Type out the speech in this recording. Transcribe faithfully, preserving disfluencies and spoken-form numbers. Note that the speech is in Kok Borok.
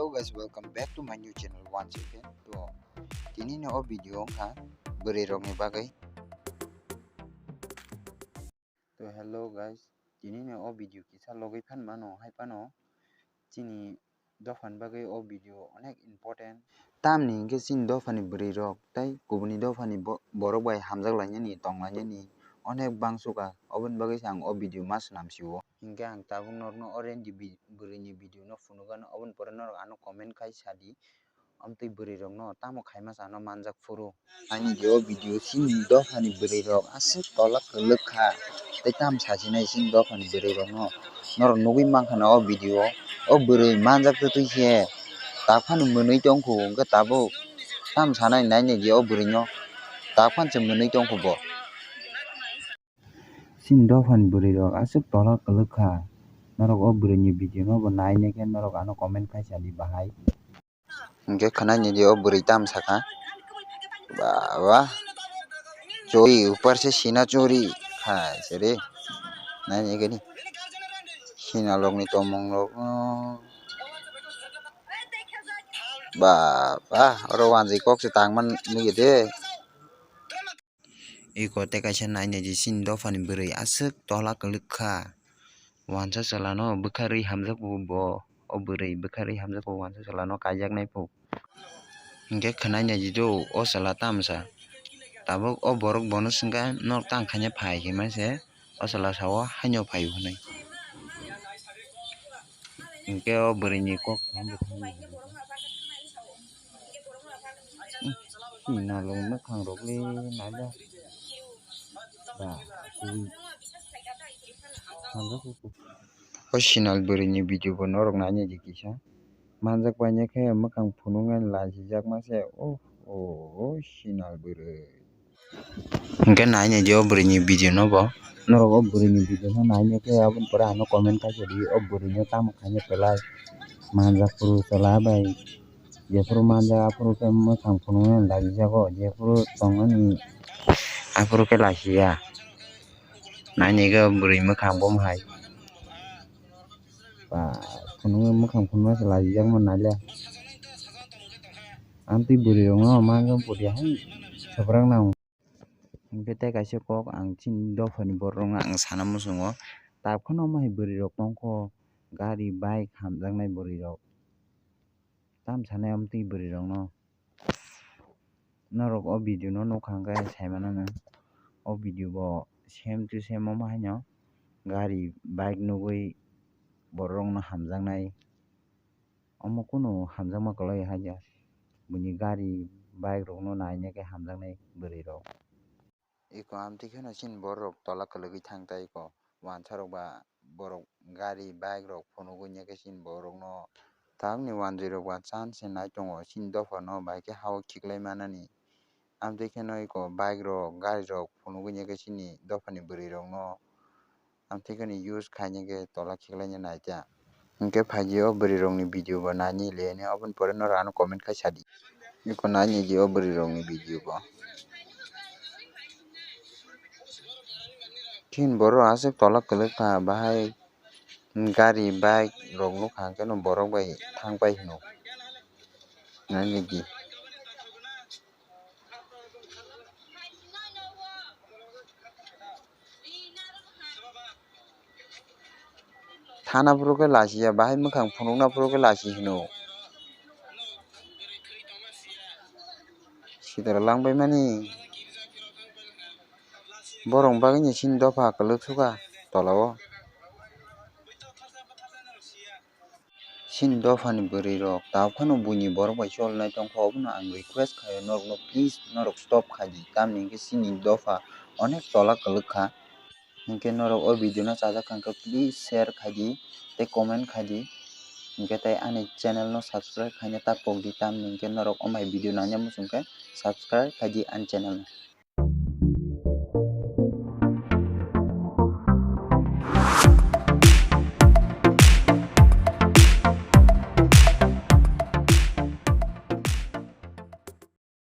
Hello guys, welcome back to my new channel once again. To tini ni o video wngkha bwrwi rok ni bagwi. To hello guys, tini ni o video kisa logwi phan mano hai phano chini dopha ni bagwi o video onek important. Tamni hwnkhe chini dopha ni bwrwi rok tei kubuni dopha ni bo-, borok bai hamjak lainani tong lainani onek bang sukha, oboni bagwi se ang o video ma swnam sio. Hwnkhe ang tabuk norokno o reni bi-, bwrwi ni video no phunukgano, oboni pore norok ano comment khai sadi. Amtwi bwrwi rokno tamo khaima sano manjak phuru. Ani di o video chini dopha ni bwrwi rok aswk tola kwlwk kha. Tei tam sachinai chini dopha ni bwrwi rokno. Norok nugwi mankha na o video o, o bwrwi manjak twtwi khe taphano mwnwi tongkhu, hwnkhe tabuk tam sanai nainai di o bwrwi no, taphano se mwnwi tongkhu bo. Chini dopha ni bwrwi rok aswk tola kwlwk kha. Norok o bwrwi ni video no bo nainai khe norok ano comment khai sadi bahai. Hwnkhe khwnai nini o bwrwi tam sakha, "Baba, chori, upar se sina chori," khai se re. Naini gani sina lokni tongmung rok, baba, oro wanjwi kok se tangma nugwi de. Eko tei kaisa nainai di chini dopha ni bwrwi aswk tola kwlwk kha. Wansa chwla no bwkha rwi hamjak bo, bo o bwrwi bwkha rwi hamjak bo wansa chwla no kaijaknai phu. Hwnkhe khwnai nai di do o chwla tamsa. Tabuk o borok bono swngkha norok tang khaina phai hinmai se o chwla sao haino phai hwnwi. Hwnkhe o bwrwi ni kok. Chini nalong mwkhang rok le naida. Ba, kui. Hamjak khe. O sinal bwrwi ni video bo norok nainai di kisa. Manjak paina khe mwkhang phunuknani lachijakma se. Oh, oh, oh, sinal bwrwi. Hwnkhe nainai di o bwrwi ni video no bo. Norok o bwrwi ni video no nainai khe aboni pore ano comment khai di o bwrwi no tamo khaina belai. Manjak phuru chwla bai. Jephuru manjak aphuru khe mwkhang phunuknani lachijago, jephuru tongmani aphuru khe lachiya. Nainai khe bwrwi mwkhang bo hai. Ba, phunuknwi mwkhang phunukma se lachijakma naile. Amtwi bwrwi rokno manjak phuti hai swprak nang. Hwnkhe tei kaisa kok ang chini dophani borok rokno ang sana muchungo, tabkhano omo hai bwrwi rok tongkho, gari, bike hamjaknai bwrwi rok. Tam sanai amtwi bwrwi rokno. Norok o video no nukha hwnkhe sai mano nw, o video bo same to same omo haino gari, bike nugwi borok rokno hamjaknai. Omo kunu hamjakma kwlai hai ya, buini gari, bike rokno naina khe hamjaknai bwrwi rok. Eko amtwi kheno chini borok rok tola kwlwgwi thang tai eko, wansa rok ba borok gari, bike rok phunugwi ya khe chini borok no. Tamni wanjwi rok ba chance se nai tongo chini dopha no, bai khe ha o khiklai manani. Amtwi kheno eko bike rok, gari rok phunugwi ya khe chini dophani bwrwi rok no. Amtwi kheno use khaina khe tola khiklaina naikha. Hwnkhe phaidi o bwrwi rokni video bo naini le hwnwi, oboni pore norok ano comment khai sadi. Eko naini di o bwrwi rokni video bo. Chini borok aswk tola kwlwk kha, bahai gari, bike rok nukha hwnkhe no borok bai thang pai hino. Naini di. Thana phuru khe lachiya, bahai mwkhang phunukna phuru khe lachi hino. Sidora langbaimani borok bagwi ni chini dopha kwlwk sukha tola o. Chini dophani bwrwi rok tabuk phano buini borok bai chol nai tongkha, obono ang request khaio norokno, please norok stop khaidi, tamni hwnkhe chini dopha onek tola kwlwk kha. Hwnkhe norok o video no chajak kha hwnkhe please share khaidi tei comment khaidi, hwnkhe tei ani channel no subscribe khaina ta pokdi, tamni hwnkhe norok o mai video nangya muchung khe subscribe khaidi ani channel no.